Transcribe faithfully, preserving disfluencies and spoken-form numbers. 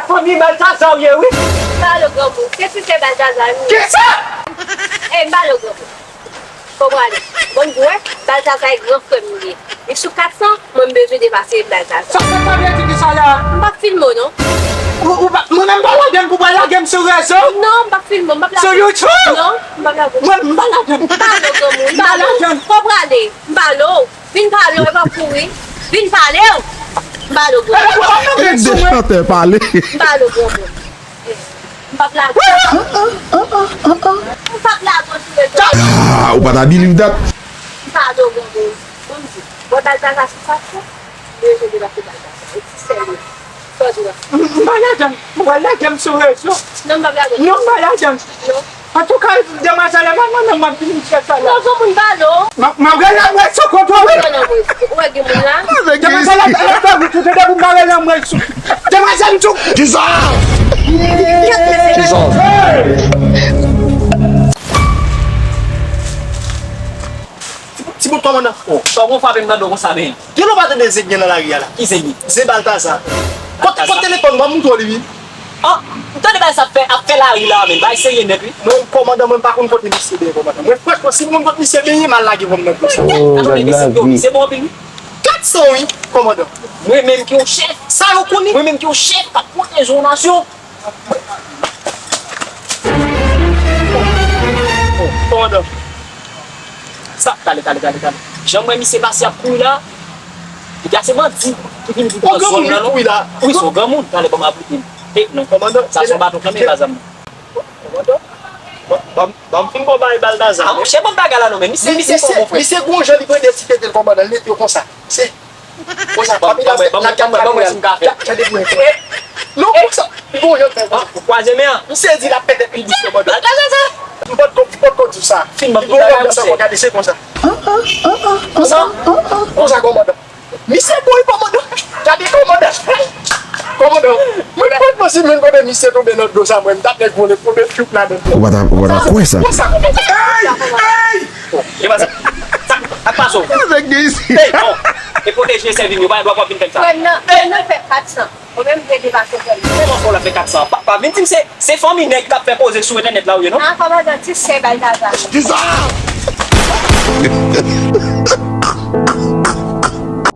Fanmi Baltazar w ye, wi. M pa lo granmoun. Se ti sè Baltazar, wi. Kisa? E, m pa lo granmoun. Fò w prale. Bon, w wè, Baltazar e gran frè m li ye. Li sou kat san, mwen m bezwen depase Baltazar. Sa, sa, sa vle di kisa la? M p ap filme w, non. Ou, ou pa, mwen menm pa lage m pou w pral lage m sou rezo? Non, m p ap filme w, m p ap lage w. Sou YouTube? Non, m p ap lage w. Mwen, m pa lage m. M pa lo granmoun, m pa lo. Fò w prale. M pa lo. Vin pale w, e pa kouri. Vin pale w. M pa lo granmoun. Tèt de chantè pale. M pa lo granmoun. M p ap lage w. M p ap lage w sou rezo. Ah, ou pa ta believe that. M pa lo granmoun. Bon, m di, bon, Baltazar sou sa, m bezwen depase Baltazar. E ti sè li. Sa w di la? M pa ladan. Ou pa lage m sou rezo. Non, m p ap lage w. Non, m pa ladan. Non. Antouka, demwazèl, e pa nan men m ap vin fè sa la. Non, granmoun, m pa lo. M ap, m ap rele anmwey sou kont ou, wi. Ou wè gen moun la? Demwazèl, ap, ap, ap, ou tande pou m pa rele anmwey sou. Demwazèl, m di w. Kisa? Kisa? Ti bout kòmandan. Oh, sa w gon frape m nan do konsa, men. Gen lè w pa tande zen k gen nan lari a la? Ki zen k? Zen Baltazar. Kot, kot telefòn, ban m montre w li, wi. Ah, m tande bagay sa ap fè, ap fè lari la, men bagay serye nèt, wi. Mwen, kòmandan, mwen m pa konn kote misye benyen, kòmandan. Mwen, franchman, si m konn kote misye benyen, m al lage kò m nan dlo sa. Oh, gad lavi. Misye bon anpil, wi. Kat san, wi, kòmandan. Mwen menm ki yon chèf. Sa yo konnen. Mwen menm ki yon chèf k ap pwoteje yon nasyon. Oh, kòmandan. Sa, tale, tale, tale, tale. Jan m wè misye pase ap kouri la, li ka se bandi ki vin pou pran zòn nan, non? Wi, se yon granmoun. Tale, ban m aplike l. E, non. Kòmandan, sa se yon baton kanmenm, pa zam. Kòmandan, ban, ban, ban m fin ba w bagay Baltazar. Ah, monchè, ban m bagay la non, men misye, misye fò, mon frè. Misye gon jan li pran de ti tete l, kòmandan, li mete yo konsa. Se Konsa, papi la fè, la kat kamera. Tande pou mwen. Non, konsa. Bon, yo fè. Ou kwaze men an. Misye di l ap fè tèt li dous, kòmandan. Gade sa. M potko, m potko di w sa. Fin ban. Li gon anbyans ankò, gade, se konsa. Konsa. Konsa, kòmandan. Misye boy, kòmandan. Gade, kòmandan. Kòmandan. Mwen, franchman, si mwen konnen misye tonbe nan dlo sa, mwen, m t ap nèk vole, tonbe pyoup ladan dlo. Ou pa ta, ou pa ta kwè sa. Konsa, kòmandan. Ey! Ey! Gen pa sa. Sa k ap pase w? Avèk gen isi. Ey, non. E pwoteje sèvi m yo, pa gen dwa pou w ap vin fè m sa. Frè m nan, frè m nan fè kat san. Ou menm vle depase frè m. Kòman fò w la fè kat san? Pa, pa vin di m se, se fanmi nèg k ap fè koze sou entènèt la ou ye, non? Ah, kòmandan, ti sè Baltazar. Kisa?